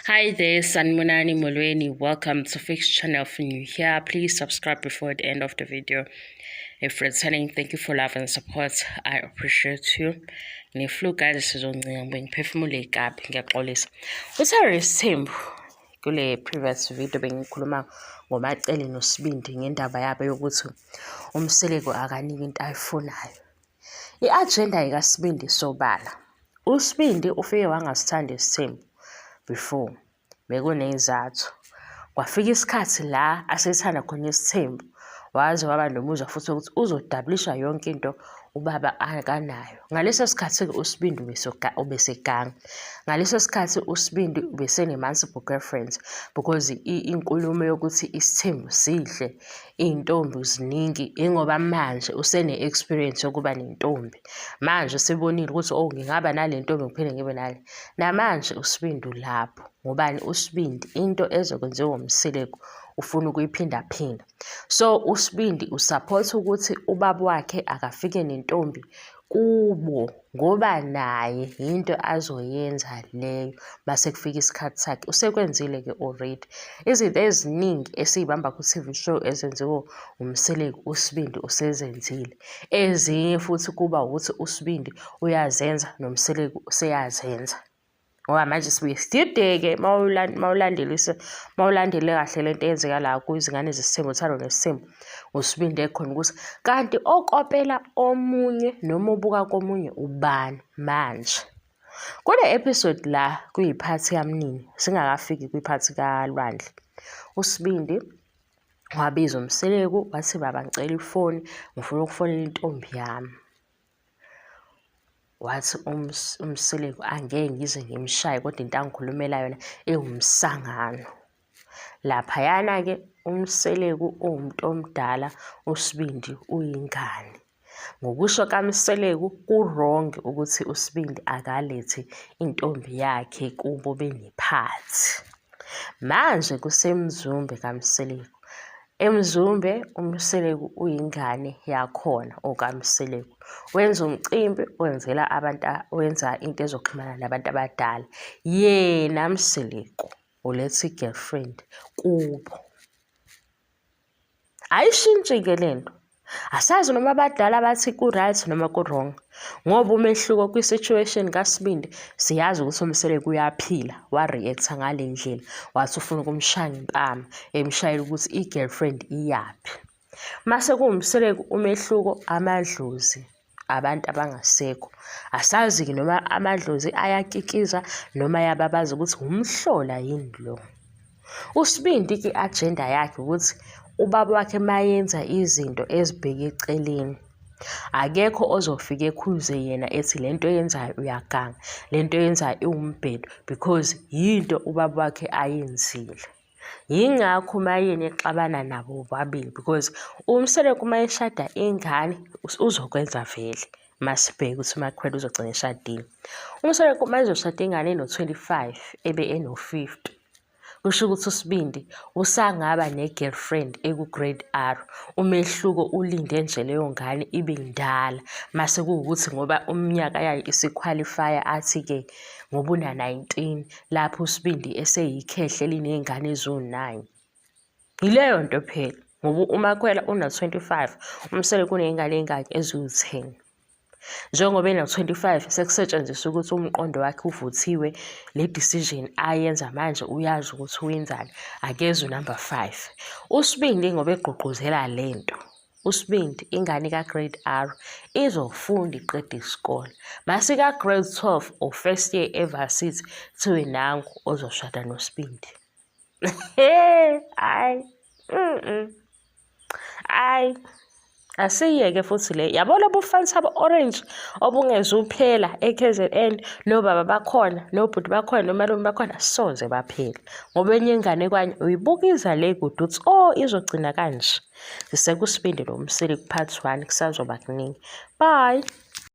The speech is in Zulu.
Hi there, Sanibonani Molweni. Welcome to Fix Channel. If you're new here, please subscribe before the end of the video. If returning, thank you for love and support. I appreciate you. Ngine-flu guys, sizoncinga ngibe ngiphefumule kabi, ngiyaxolisa. UThando Sithembu, kule previous video bengikhuluma ngoMacele noSibindi ngendaba yabo yokuthi uMseleku akaniki into ayifunayo. I-agenda ikaSibindi sobala. USibindi ufike wangasithanda isithembu before, bekuney'zathu. Kwafika isikhathi la asethanda khona isithembu, waze waba nomuzwa futhi wokuthi uzodabulisha yonke into ubaba akanayo. Ngaleso sikhathi-ke uSibindi ubeseganga. Ngaleso sikhathi uSibindi ubesene-multiple girlfriends because inkulumo yokuthi isithembu sihle, iy'ntombi ziningi, ingoba manje usene-experience yokuba nentombi. Manje usebonile ukuthi oh ngingaba nale ntombi ngiphinde ngibe nale. Namanje uSibindi ulapho. Ngobani? USibindi into ezokwenziwa uMseleku ufuna ukuyiphindaphinda. So uSibindi u-support ukuthi ubaba wakhe akafike nentombi kubo ngoba naye yinto azoyenza leyo mase kufika isikhathi sakhe. Usekwenzile-ke already. Izinto eziningi esiy'bamba ku-TV show ezenziwa uMseleku, uSibindi usezenzile. Ezinye futhi kuba ukuthi uSibindi uyazenza noMseleku useyazenza. Ngoba manje sibuye sidideke mawulandele kahle lento eyenzeka la kwizingane zesithembu, uThando Nesithembu, uSibindi ekhona ukuthi kanti okopela omunye noma obuka komunye ubani manje. Kule episode la kuyiphathi kaMnini, singakafiki kwiphathi kaLwandle. USibindi wabiza uMseleku wathi, baba ngicela ifoni, ngifuna ukufonela intombi yami. Wathi uMseleku angeke ngize ngimshaye kodwa into angikhulumela yona iwumsangano. Laphayana-ke uMseleku uwumuntu omdala, uSibindi uyingane. Ngokusho kaMseleku ku-wrong ukuthi uSibindi akalethe intombi yakhe kubo benephathi. Manje kuseMzumbe kaMseleku. EMzumbe uMseleku uyingane yakhona okaMseleku. Wenza umcimbi wenzela abantu, wenza into ezoxhumana nabantu abadala. Yena Mseleku uletha i-girlfriend kubo. Ayishintshi-ke lento. Asazi noma abadala bathi ku-right noma ku-wrong. Ngoba umehluko kwi-situation kaSibindi, siyazi ukuthi uMseleku uyaphila, wa-react-a ngale ndlela. Wathi ufuna ukumshaya ngempama, emshayela ukuthi i-girlfriend iyaphi. Mase kuwuMseleku umehluko amadlozi abantu abangasekho. Asazi-ke noma amadlozi ayakikiza noma ayababaza ukuthi umhlola yini lo. USibindi-ke i-agenda yakhe ukuthi ubaba wakhe mayenza izinto ezibheke eceleni, akekho ozofika ekhuze yena ethi lento oyenzayo uyaganga, lento oyenzayo iwumbhedo because yinto ubaba wakhe ayenzile. Yingakho uMaYeni exabana nabo bobabili because uMseleku uma eshada ingane uzokwenza vele masibheke ukuthi uMakhwela uzogcina eshadile. UMseleku uma ezoshada ingane eno-25 ebe eno-50, kusho ukuthi uSibindi usangaba ne-girlfriend eku-grade R. Umehluko ulinde nje leyo ngane ibe ndala mase kuwukuthi ngoba umnyaka yayo isi-qualify-a athi-ke ngoba una-19 lapho uSibindi eseyikhehle eliney'ngane eziwu-9. Yileyo nto phela ngoba uMakhwela una-25, uMseleku uney'ngane ey'ngaki? Eziwu-10. Njengoba ena-25 sekusetshenziswa ukuthi umqondo wakhe uvuthiwe, le decision ayenza manje uyazi ukuthi wenzani, akeze unumber 5. USibindi ngoba egqugquzela lento, uSibindi ingane ka-grade R izofunda iqede isikole. Mase ka-grade 12 or first year e-varsity kuthiwe nangu ozoshada noSibindi. Hhayi, hhayi, asiyeke futhi le. Yabo lobu bufanisa bu-orange obungezuphela e-KZN, nobaba bakhona, nobhuti bakhona, nomalume bakhona, soze baphela. Ngoba enye inganekwane uyibuka iza le kude uthi oh izogcina kanje. SisekuSibindi noMseleku part 1 kusazoba kuningi. Bye.